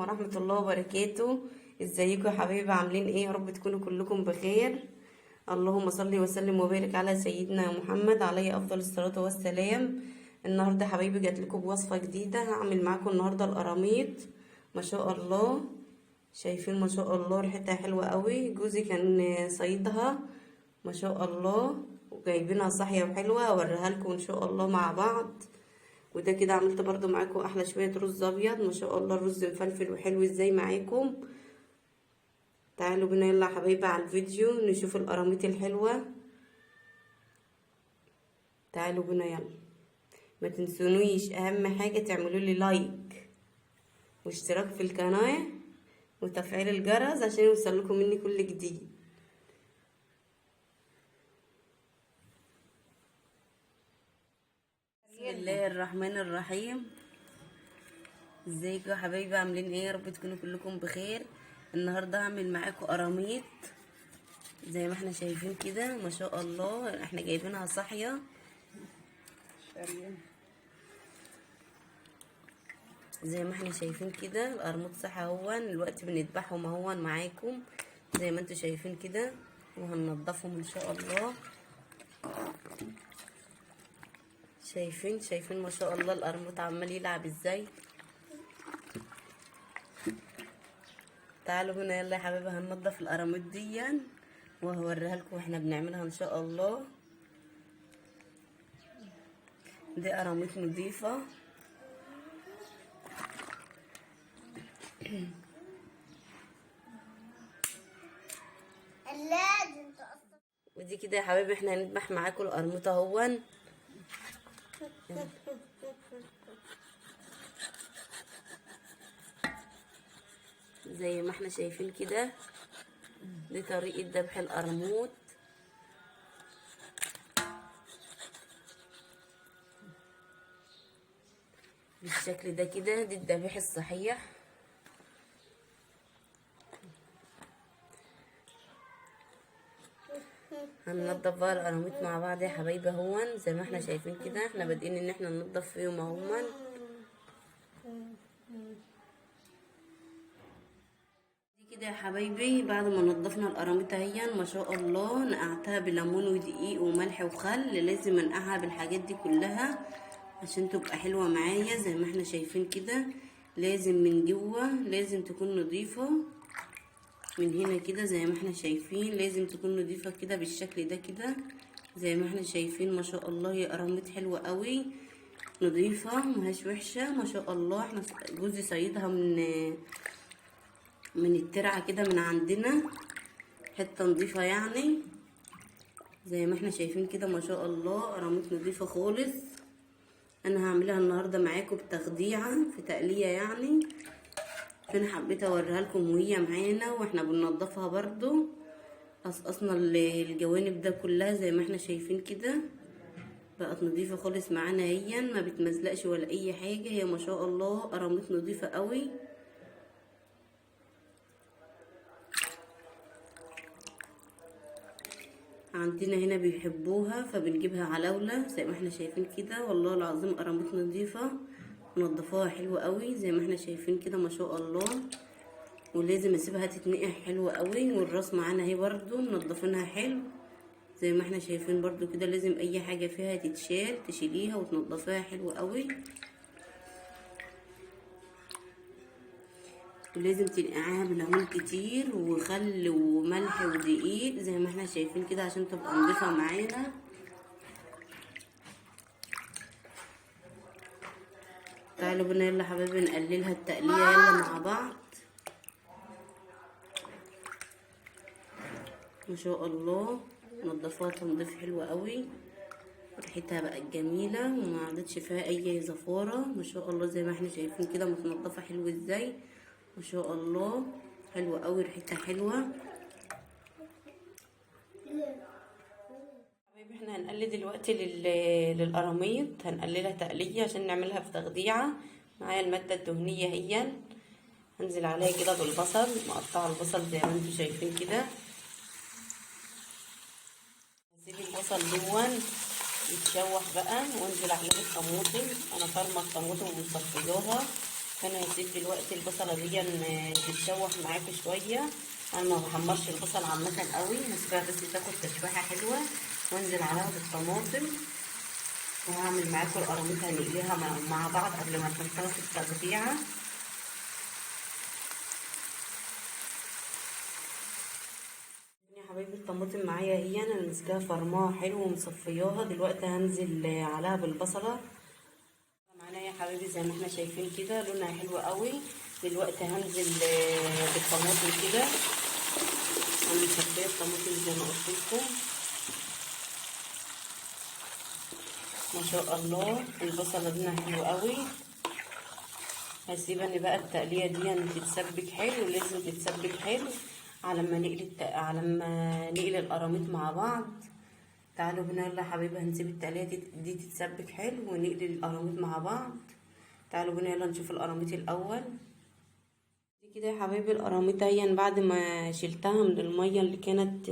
ورحمة الله وبركاته. ازيكم يا حبايبي؟ عاملين ايه؟ يا رب تكونوا كلكم بخير. اللهم صل وسلم وبارك على سيدنا محمد عليه افضل الصلاة والسلام. النهارده يا حبايبي جات لكم بوصفة جديدة، هعمل معاكم النهارده القراميط. ما شاء الله، شايفين ما شاء الله ريحتها حلوة قوي. جوزي كان صيدها ما شاء الله، وجايبينها صاحية وحلوة، اوريها لكم ان شاء الله مع بعض. وده كده عملت برضو معاكم احلى شوية رز ابيض، ما شاء الله الرز مفلفل وحلو ازاي معاكم. تعالوا بينا يلا يا حبايبي على الفيديو نشوف القراميط الحلوة. تعالوا بينا يلا، ما تنسونيش اهم حاجة تعملوا لي like واشتراك في القناة وتفعيل الجرس عشان يوصلكم مني كل جديد. بسم الله الرحمن الرحيم. ازيكم يا حبايبي؟ عاملين ايه؟ يا رب تكونوا كلكم بخير. النهارده هعمل معاكم قراميط زي ما احنا شايفين كده، ما شاء الله احنا جايبينها صاحية زي ما احنا شايفين كده. القرموط صح اهو، دلوقتي بنذبحهم اهو معاكم زي ما انتم شايفين كده، وهننضفهم ان شاء الله. شايفين ما شاء الله القرموط عمال يلعب ازاي. تعالوا هنا يلا يا حبايبي، هننضف القراميط دي وهوريها لكم واحنا بنعملها ان شاء الله. دي قراميط نظيفة. ودي كده يا حبايبي احنا هنذبح معاكم القرموطه اهون. زي ما احنا شايفين كده، دي طريقة ذبح القرموط. بالشكل ده كده، دي الذبيح الصحيح. هننضف بقى القراميط مع بعض يا حبايبي اهون. زي ما احنا شايفين كده، احنا بادئين ان احنا ننضف فيهم اهون. دي كده يا حبايبي بعد ما نضفنا القراميط اهي ما شاء الله، نقعتها بليمون ودقيق وملح وخل. لازم انقعها بالحاجات دي كلها عشان تبقى حلوة معايا. زي ما احنا شايفين كده، لازم من جوه لازم تكون نظيفة من هنا كده. زي ما احنا شايفين لازم تكون نظيفة كده بالشكل ده كده. زي ما احنا شايفين ما شاء الله، هي قراميط حلوة قوي نظيفة مهاش وحشة ما شاء الله. احنا جوزي صيدها من الترعه كده من عندنا، حتة نظيفة يعني. زي ما احنا شايفين كده ما شاء الله قراميط نظيفة خالص. انا هعملها النهارده معاكم بتخديعه في تقليه يعني، فانا حبيت اوريها لكم وهي معانا واحنا بننضفها برضو. قصقصنا الجوانب ده كلها زي ما احنا شايفين كده، بقت نظيفة خالص معانا هي، ما بتمزلقش ولا اي حاجة. هي ما شاء الله قراميط نظيفة قوي. عندنا هنا بيحبوها فبنجيبها علاولة زي ما احنا شايفين كده. والله العظيم قراميط نظيفة منضفاها حلوة قوي زي ما احنا شايفين كده ما شاء الله. ولازم اسيبها تتنقع حلوة قوي. والراس معانا اهي برضو منضفينها حلو زي ما احنا شايفين برضو كده. لازم اي حاجة فيها تتشال تشيليها وتنضفيها حلوة قوي. ولازم تنقعيها بليمون كتير وخل وملح ودقيق زي ما احنا شايفين كده عشان تبقى نضيفة معانا. تعالوا بينا يلا حبايبي نقللها التقلية يلا مع بعض. ما شاء الله نضفوها تنظيف حلو قوي، ريحتها بقت جميلة وما عادتش فيها اي زفارة ما شاء الله. زي ما احنا شايفين كده متنضفة حلو ازاي ما شاء الله، حلوة قوي ريحتها حلوة. حبايبي احنا هنقلي دلوقتي للقراميط، هنقللها تقلية عشان نعملها في تخديعة. معايا المادة الدهنية هي، هنزل عليها كده بالبصل، مقطعة البصل زي ما انتم شايفين كده. هسيب البصل دون يتشوح بقى وانزل عليه بالطماطم. انا فرمة الطماطم ومصفياها فانا هسيب دلوقتي البصله دي تتشوح معاكم شوية. انا ما بحمرش البصل عامة قوي، هسيبها بس تاخد تشويحه حلوة وانزل عليها بالطماطم. وهعمل معاكم القراميط هنقليها مع بعض قبل ما نحطها في التقطيعه. يا حبايبي الطماطم معايا اهي، انا ماسكاها فرماها حلو ومصفياها. دلوقتي هنزل عليها بالبصله. معانا يا حبايبي زي ما احنا شايفين كده لونها حلو قوي. دلوقتي هنزل بالطماطم كده، انا مصفيه الطماطم زي ما قلت لكم. ما شاء الله البصله لونها حلو قوي. هسيب انا بقى التقليه دي تتسبك حلو، لازم تتسبك حلو على ما نقلي القراميط مع بعض. تعالوا بينا يلا يا حبايبي، هنسيب التقليه دي تتسبك حلو ونقلي القراميط مع بعض. تعالوا بينا يلا نشوف القراميط الاول. دي كده يا حبايبي القراميط اهي بعد ما شلتها من المية اللي كانت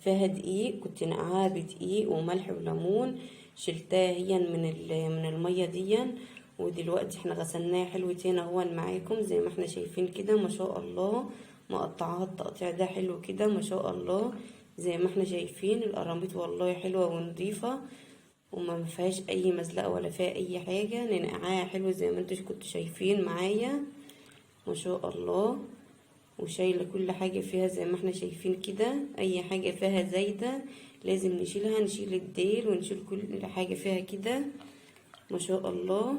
فيها دقيق، كنت نقعاها بدقيق وملح وليمون، شلتها هي من المية دي. ودلوقتي احنا غسلناها حلو تاني اهو معاكم زي ما احنا شايفين كده ما شاء الله. مقطعاها التقطيع ده حلو كده ما شاء الله زي ما احنا شايفين. القراميط والله حلوة ونضيفه وما فيهاش اي مزلقه ولا فيها اي حاجة، ننقعاها حلو زي ما انتوا كنتوا شايفين معايا ما شاء الله. وشايله كل حاجة فيها زي ما احنا شايفين كده، اي حاجة فيها زايدة لازم نشيلها، نشيل الديل ونشيل كل حاجة فيها كده ما شاء الله.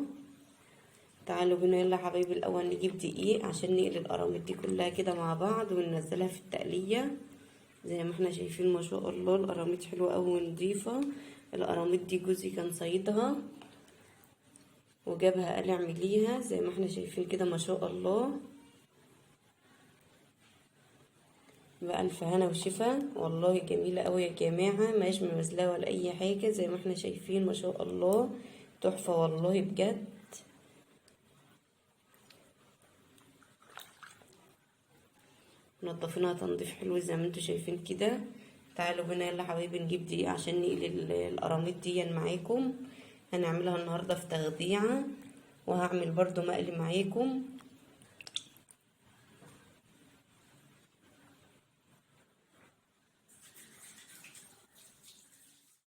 تعالوا بينا يلا يا حبايبي الاول نجيب دقيق عشان نقلي القراميط دي كلها كده مع بعض وننزلها في التقليه زي ما احنا شايفين ما شاء الله. القراميط حلوة قوي ونضيفه. القراميط دي جوزي كان صيدها وجابها قال اعمليها زي ما احنا شايفين كده ما شاء الله. بألف هنا وشفا، والله جميلة قوي يا جماعة، ماهيش ممزلة ولا اي حاجة زي ما احنا شايفين ما شاء الله، تحفة والله بجد. نضفناها تنظيف حلو زي ما انتوا شايفين كده. تعالوا بينا يلا حبايبي نجيب دقيق عشان نقلي القراميط دي معاكم. هنعملها النهارده في تغذية، وهعمل برضو مقلي معاكم.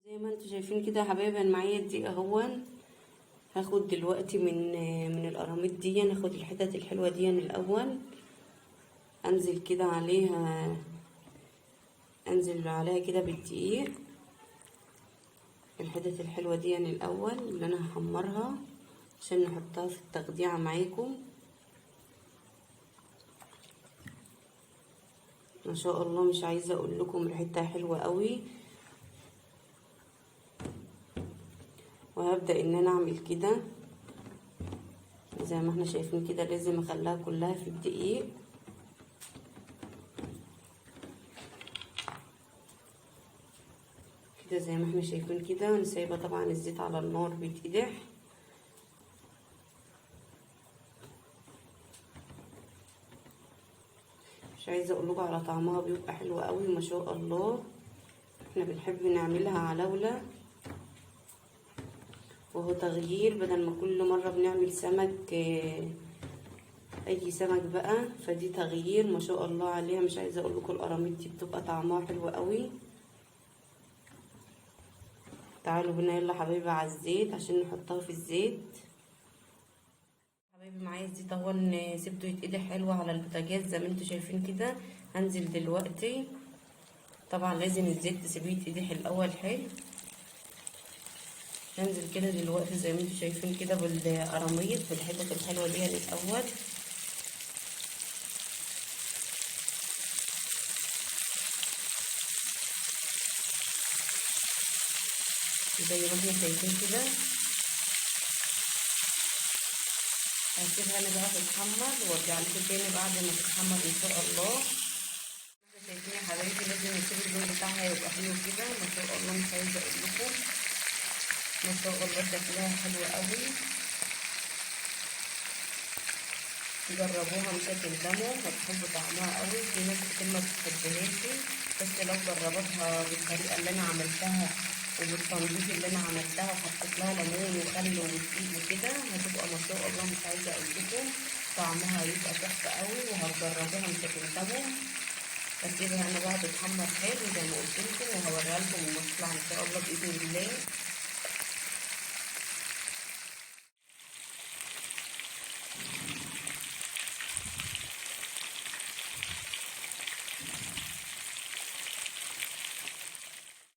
زي ما انتوا شايفين كده يا حبايبي انا معايا الدقيق اهو. هاخد دلوقتي من القراميط دي، هاخد الحتت الحلوة دي الاول، انزل كده عليها، انزل عليها كده بالدقيق الحتت الحلوة دي الاول اللي انا هحمرها عشان نحطها في التغذية معاكم. ما شاء الله مش عايزه اقول لكم ريحتها حلوة قوي. وهبدا ان انا اعمل كده زي ما احنا شايفين كده، لازم اخليها كلها في الدقيق. كده زي ما احنا شايفين كده. وانا سايبه طبعا الزيت على النار بيتقدح. مش عايزه اقول لكم على طعمها، بيبقى حلو قوي ما شاء الله. احنا بنحب نعملها علاوله، وهو تغيير بدل ما كل مرة بنعمل سمك اي سمك بقى، فدي تغيير ما شاء الله عليها. مش عايزه اقول لكم القراميط دي بتبقى طعمها حلو قوي. تعالوا بينا يلا حبايبي على الزيت عشان نحطها في الزيت. حبايبي معايا الزيت اهو، سبته يتقدح حلو على البوتاجاز زي ما انتوا شايفين كده. هنزل دلوقتي، طبعا لازم الزيت تسيبيه يتقدح الاول حلو. هنزل كده دلوقتي زي ما انتوا شايفين كده بالقراميط بالحتت الحلوة دي الاول. زي ما احنا شايفين كده. هسيبها انا بقى تتحمر وارجع لكم تاني بعد ما تتحمر ان شاء الله. شايفين يا حبايبي لازم نسيب اللون بتاعها يبقى حلو كده ما شاء الله. مش عايزه اقول لكم ما شاء الله شكلها حلو قوي. جربوها مش هتندموا، هتحبوا طعمها قوي. في ناس كتير ما بتحبهاش، بس لو جربتها بالطريقة اللي انا عملتها وبالتنظيف اللي انا عملتها وحطيت لها ليمون وخل ودقيق وكده، هتبقى ما شاء الله مش عايزه اقول لكم طعمها هيبقى تحفة قوي، وهتجربوها مش هتندموا. هسيبها انا بقى تتحمر حلو زي ما قلت لكم، وهوريها لكم المطلع ان شاء الله باذن الله.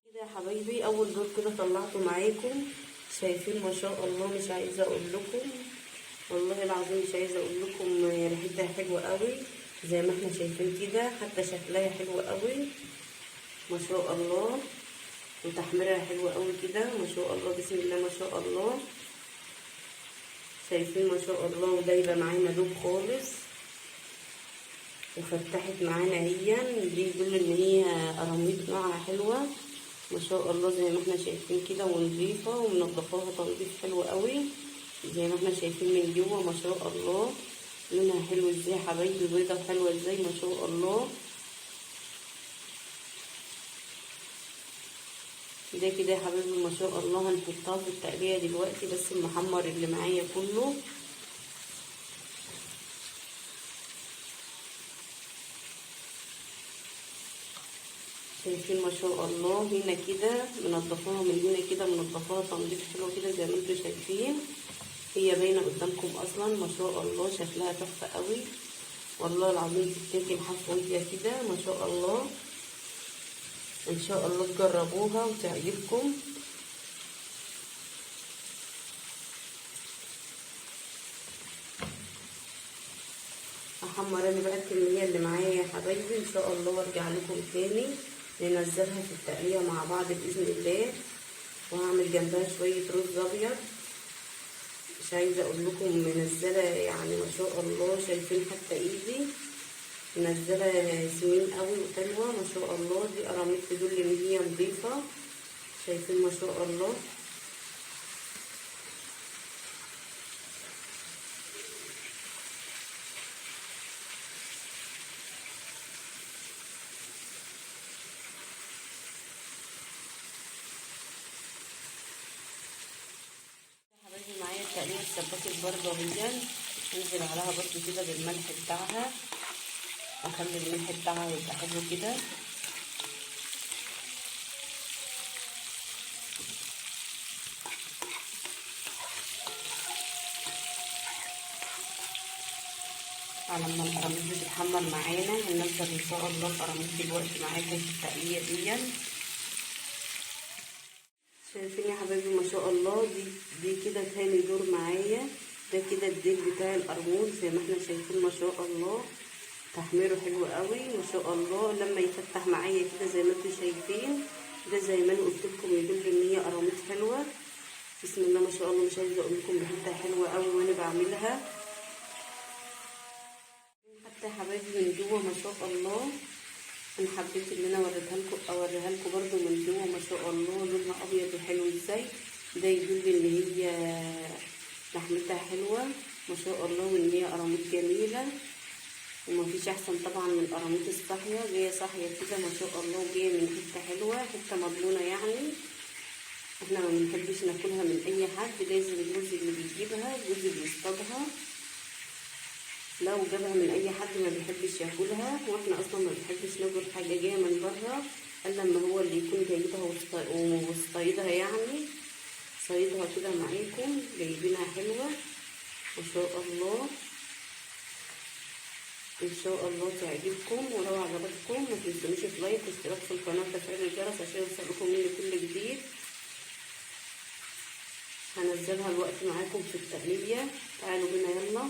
كده يا حبايبي اول دور كده طلعته معاكم، شايفين ما شاء الله، مش عايزه اقول لكم والله العظيم مش عايزه اقول لكم ريحتها حلوة قوي زي ما احنا شايفين كده، حتى شكلها حلو قوي ما شاء الله، وتحميرها حلو قوي كده ما شاء الله، بسم الله ما شاء الله. شايفين ما شاء الله، ودايبه معانا دوب خالص، وفتحت معانا هي دي، يدل ان هي قراميط نوعها حلوة ما شاء الله زي ما احنا شايفين كده، ونظيفه ومنضفاها تنظيف حلو قوي زي ما احنا شايفين من جوه ما شاء الله. لونها حلو ازاي يا حبايبي، بيضة وحلوه ازاي ما شاء الله. ده كده يا حبايبي ما شاء الله هنحطها في التقليه دلوقتي، بس المحمر اللي معايا كله. شايفين ما شاء الله هنا كده منضفاها من هنا كده، منضفاها تنظيف حلو كده زي ما انتم شايفين، هي باينة قدامكم اصلا ما شاء الله، شكلها تحفة قوي والله العظيم، تتاكل حفويه كده ما شاء الله. ان شاء الله تجربوها وتعجبكم. هحمر انا بقى الكمية اللي معايا يا حبايبي ان شاء الله، وارجع لكم تاني ننزلها في التقليه مع بعض باذن الله. وهعمل جنبها شوية رز ابيض، مش عايزه اقول لكم منزله يعني ما شاء الله، شايفين حتى ايدي منزله سمين قوي وحلوه ما شاء الله. دي قراميط تدل ان هي نظيفة، شايفين ما شاء الله. حبايبي معايا التقليه اتسبكت برضه اهي، انزل عليها برضه كده بالملح بتاعها، اخلي الملح بتاعها يبقى حلو كده. على ما القراميط بتتحمر معانا هننزل ان شاء الله القراميط دلوقتي معاكم في التقليه دي. شايفين يا حبايبي ما شاء الله، دي كده تاني دور معايا. ده كده الديل بتاع القرموط زي ما احنا شايفين ما شاء الله، تحميره حلو قوي ما شاء الله. لما يفتح معايا كده زي ما انتم شايفين، ده زي ما انا قلت لكم يدل ان هي قراميط حلوة بسم الله ما شاء الله. مش عايزه اقول لكم ريحتها حلوة قوي وانا بعملها. حتى يا حبايبي من جوه ما شاء الله، انا حبيت ان انا اوريها لكم برده من جوه ما شاء الله، لونها ابيض وحلو ازاي. ده يدل ان هي لحمتها حلوة ما شاء الله، وان هي قراميط جميلة، ومفيش احسن طبعا من القراميط الصاحيه، جاية صاحية كده ما شاء الله، وجاية من حتة حلوة، حتة مضمونه يعني. احنا ما بنحبش ناكلها من اي حد، لازم جوزي اللي بيجيبها، جوزي بيصطادها، لو جابها من اي حد ما بيحبش ياكلها، واحنا اصلا ما بنحبش ناكل حاجة جاية من بره الا لما هو اللي يكون جايبها وصطيدها يعني، صيدها كده معاكم، جايبينها حلوة ما شاء الله. ان شاء الله تعجبكم، ولو عجبتكم ما تنسونيش في لايك واشتراك في القناة وتفعيل الجرس عشان يوصلكم مني كل جديد. هنزلها الوقت معاكم في التقليه، تعالوا بينا يلا.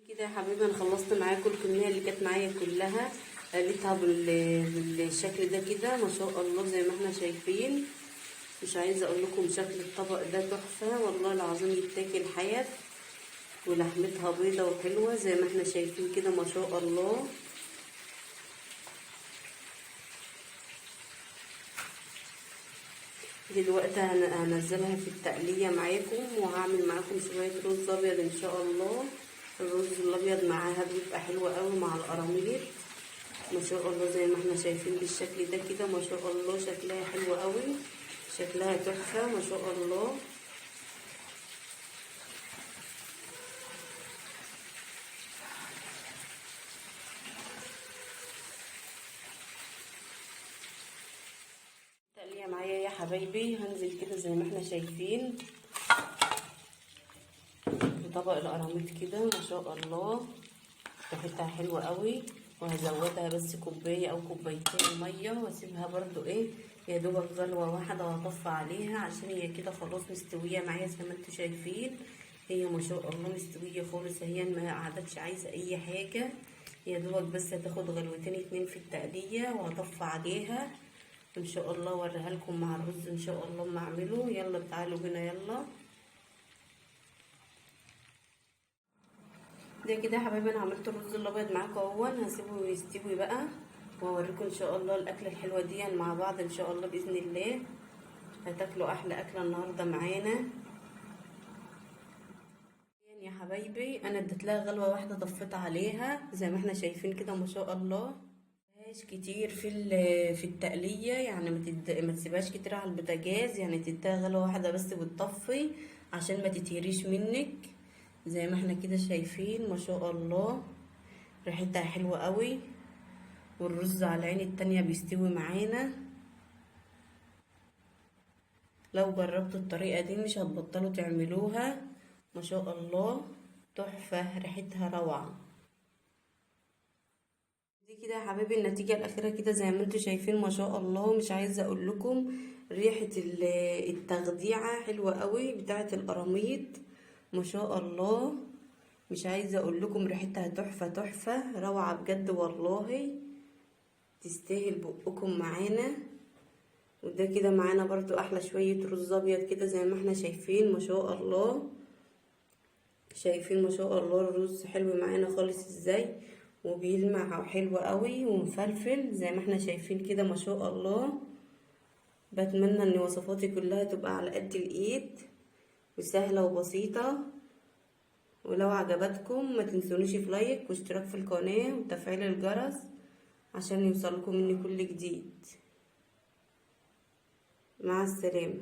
كده يا حبايبي انا خلصت معاكم الكمية اللي كانت معايا كلها، قليتها بالشكل ده كده ما شاء الله زي ما احنا شايفين. مش عايزه اقول لكم شكل الطبق ده تحفة والله العظيم، يتاكل حيف، ولحمتها بيضة وحلوه زي ما احنا شايفين كده ما شاء الله. دلوقتي هنزلها في التقليه معاكم، وهعمل معاكم شوية رز ابيض ان شاء الله. الرز الابيض معاها بيبقى حلو قوي مع القراميط ما شاء الله، زي ما احنا شايفين بالشكل ده كده ما شاء الله، شكلها حلو قوي، شكلها تحفة ما شاء الله. التقليه معايا يا حبايبي، هنزل كده زي ما احنا شايفين في طبق القراميط كده ما شاء الله، ريحتها حلوة قوي. وهزودها بس كوباية او كوبايتين مية، واسيبها برضو ايه يا دوبك غلوه واحدة، وهطفي عليها عشان هي كده خلاص مستوية معايا زي ما انتم شايفين. هي ما شاء الله مستوية خالص، هي ما عادتش عايزه اي حاجة، يا دوبك بس هتاخد غلوتين 2 في التقليه، وهطفي عليها ان شاء الله. اوريها لكم مع الرز ان شاء الله ما اعمله. يلا تعالوا بينا يلا. ده كده يا حبايبي انا عملت الرز الابيض معاكم اهو، هسيبه يستوي بقى واوريكم ان شاء الله الاكلة الحلوة دي مع بعض ان شاء الله باذن الله. هتاكلوا احلى اكله النهارده معانا يا حبايبي. انا اديت لها غلوه واحدة طفيت عليها زي ما احنا شايفين كده ما شاء الله. مش كتير في التقليه يعني، ما تسيبهاش كتير على البوتاجاز، يعني تديها غلوه واحدة بس وتطفي عشان ما تتهريش منك. زي ما احنا كده شايفين ما شاء الله ريحتها حلوة قوي، والرز على العين التانية بيستوي معانا. لو جربتوا الطريقة دي مش هتبطلوا تعملوها ما شاء الله، تحفة، ريحتها روعه. دي كده يا حبايبي النتيجة الاخيرة كده زي ما انتم شايفين ما شاء الله. مش عايزه اقول لكم ريحه التخديعه حلوة قوي بتاعه القراميط ما شاء الله، مش عايزه اقول لكم ريحتها تحفة تحفة روعه بجد والله، تستاهل بقكم معانا. وده كده معانا برضو احلى شوية رز ابيض كده زي ما احنا شايفين ما شاء الله. شايفين ما شاء الله الرز حلو معانا خالص ازاي، وبيلمع وحلو قوي ومفلفل زي ما احنا شايفين كده ما شاء الله. بتمنى ان وصفاتي كلها تبقى على قد الايد وسهلة وبسيطة، ولو عجبتكم ما تنسونيش في لايك واشتراك في القناة وتفعيل الجرس عشان يوصلكم مني كل جديد. مع السلامة.